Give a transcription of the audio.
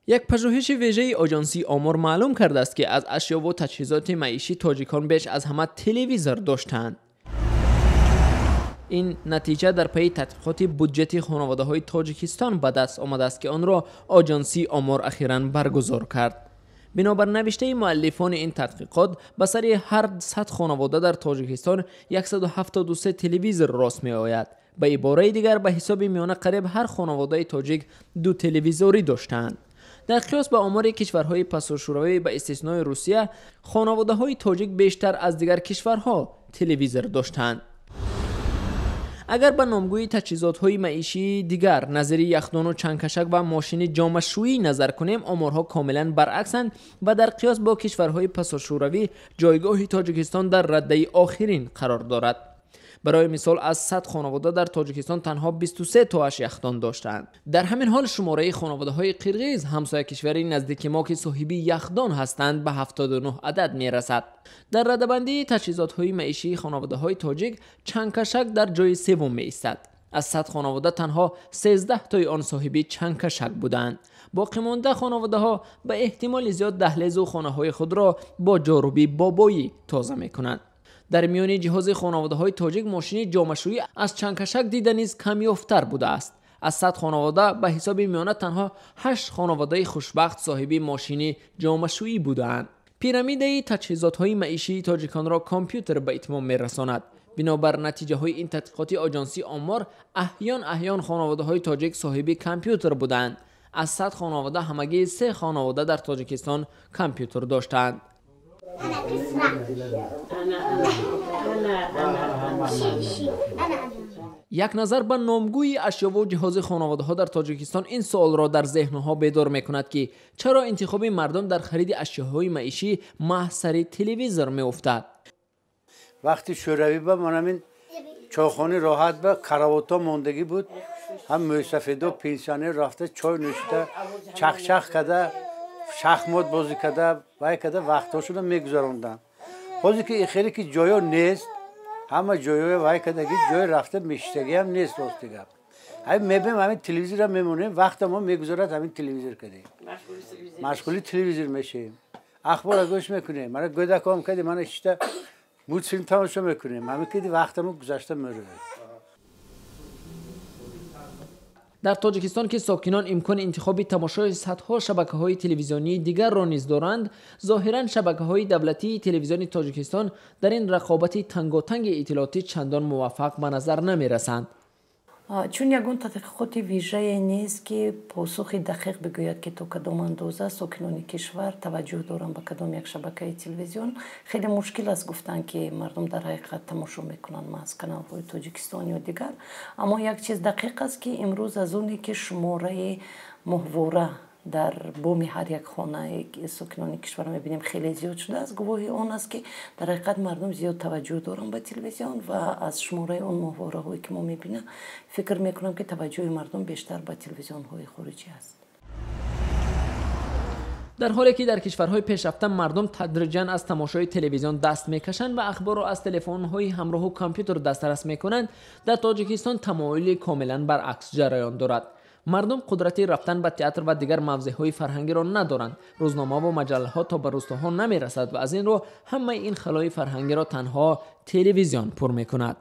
Як пажӯҳиши вежаи Оҷонсии Омор маълум кардааст, ки аз ашёву таҷҳизоти маишӣ тоҷикон беш аз ҳама телевизор доштаанд. Ин натиҷа дар пайи тадқиқоти буҷети хонаводаҳои Тоҷикистон ба даст омадааст, ки онро Оҷонсии Омор ахиран баргузор кард. Бинобар навиштаи муаллифони ин тадқиқот, ба сари ҳар 100 хонавода дар Тоҷикистон 173 телевизор рост меояд. Ба ибораи дигар, ба ҳисоби миёна қариб ҳар хонаводаи тоҷик ду телевизорӣ доштаанд. Дар қиёс ба омори кишварҳои пасошӯравӣ, ба истиснои Русия, хонаводаҳои тоҷик бештар аз дигар кишварҳо телевизор доштаанд. Агар ба номгӯи таҷҳизотҳои маишии дигар назири яхдону чангкашак ва мошини ҷомашӯӣ назар кунем, оморҳо комилан баръаксанд ва дар қиёс бо кишварҳои пасошӯравӣ ҷойгоҳи Тоҷикистон дар раддаи охирин қарор дорад. Барои мисол, аз 100 хонавода дар Тоҷикистон танҳо 23 тоаш яхдон доштаанд. Дар ҳамин ҳол шумораи хонаводаҳои қирғиз, ҳамсоя кишвари наздики мо, ки соҳиби яхдон ҳастанд, ба 79 адад мерасад. Дар радабандии таҷҳизотҳои маишии хонаводаҳои тоҷик чангкашак дар ҷои севум меистад. Аз 100 хонавода танҳо 13 тои он соҳиби чангкашак буданд. Боқимонда хонаводаҳо ба эҳтимоли зиёд даҳлезу хонаҳои худро бо ҷоруби бобоӣ тоза мекунанд. Дар миёни ҷиҳози хонаводаҳои тоҷик мошини ҷомашӯӣ аз чангкашак дида низ камёфтар будааст. Аз 100 хонавода ба ҳисоби миёна танҳо 8 хонаводаи хушбахт соҳиби мошини ҷомашӯӣ будаанд. Пирамидаи таҷҳизотҳои маишии тоҷиконро компютер ба итмом мерасонад. Бинобар натиҷаҳои ин тадқиқоти Оҷонсии Омор, аҳён аҳён хонаводаҳои тоҷик соҳиби компютер буданд. Аз 100 хонавода ҳамагӣ 3 хонавода дар Тоҷикистон компютер доштаанд. Як назар ба номгӯи ашёву ҷиҳози хонаводаҳо дар Тоҷикистон ин суолро дар зеҳнҳо бедор мекунад, ки чаро интихоби мардум дар хариди ашёҳои маишӣ маҳз сари телевизор меуфтад. Вақти шӯравӣ ба манамин чойхони роҳат ба каравото мондагӣ буд, ҳам мӯйсафедо пенсионер рафта чой нӯшида, чахчах када, шахмот бозӣ када, вай када вақтҳошонро мегузаронданд. Ҳозир ки хеле ки ҷоё нест, ҳама ҷойҳое вай кадаги ҷои рафта мешиштагиам нест. Рости гап, ҳамин мебинем, ҳамин телевизорам мемонем, вақта мо мегузарад ҳамин телевизор кадем, машғули телевизор мешавем, ахбора гӯш мекунем, мана гӯдаком кади мана шишта мультфилм тамошо мекунем, ҳамин кади вақтамо гузашта меравад. Дар Тоҷикистон, ки сокинон имкони интихоби тамошои садҳо шабакаҳои телевизионии дигарро низ доранд, зоҳиран шабакаҳои давлатии телевизиони Тоҷикистон дар ин рақобати танготанги иттилоотӣ чандон муваффақ ба назар намерасанд. Чун ягон тадқиқоти вижае нест, ки посухи дақиқ бигӯяд, ки то кадом андоза сокинони кишвар таваҷҷӯҳ доранд ба кадом як шабакаи телевизион, хеле мушкил аст гуфтан, ки мардум дар ҳақиқат тамошо мекунанд маҳз каналҳои Тоҷикистон ё дигар. Аммо як чиз дақиқ аст, ки имрӯз аз оне ки шумораи моҳвора дар боми ҳар як хонаи сокинони кишвар мебинем хеле зиёд шудааст, гувоҳи он аст, ки дар ҳақиқат мардум зиёд таваҷҷӯҳ доранд ба телевизион ва аз шумораи он моҳвораҳое ки мо мебинем, фикр мекунам, ки таваҷҷӯҳи мардум бештар ба телевизионҳои хориҷӣ аст. Дар ҳоле ки дар кишварҳои пешрафта мардум тадриҷан аз тамошои телевизион даст мекашанд ва ахборро аз телефонҳои ҳамроҳу компютер дастрас мекунанд, дар Тоҷикистон тамоюли комилан баръакс ҷараён дорад. Мардум қудрати рафтан ба театр ва дигар мавзеъҳои фарҳангиро надоранд. Рӯзномаву маҷаллаҳо то ба рӯстоҳо намерасад ва аз ин рӯ ҳамаи ин халои фарҳангиро танҳо телевизион пур мекунад.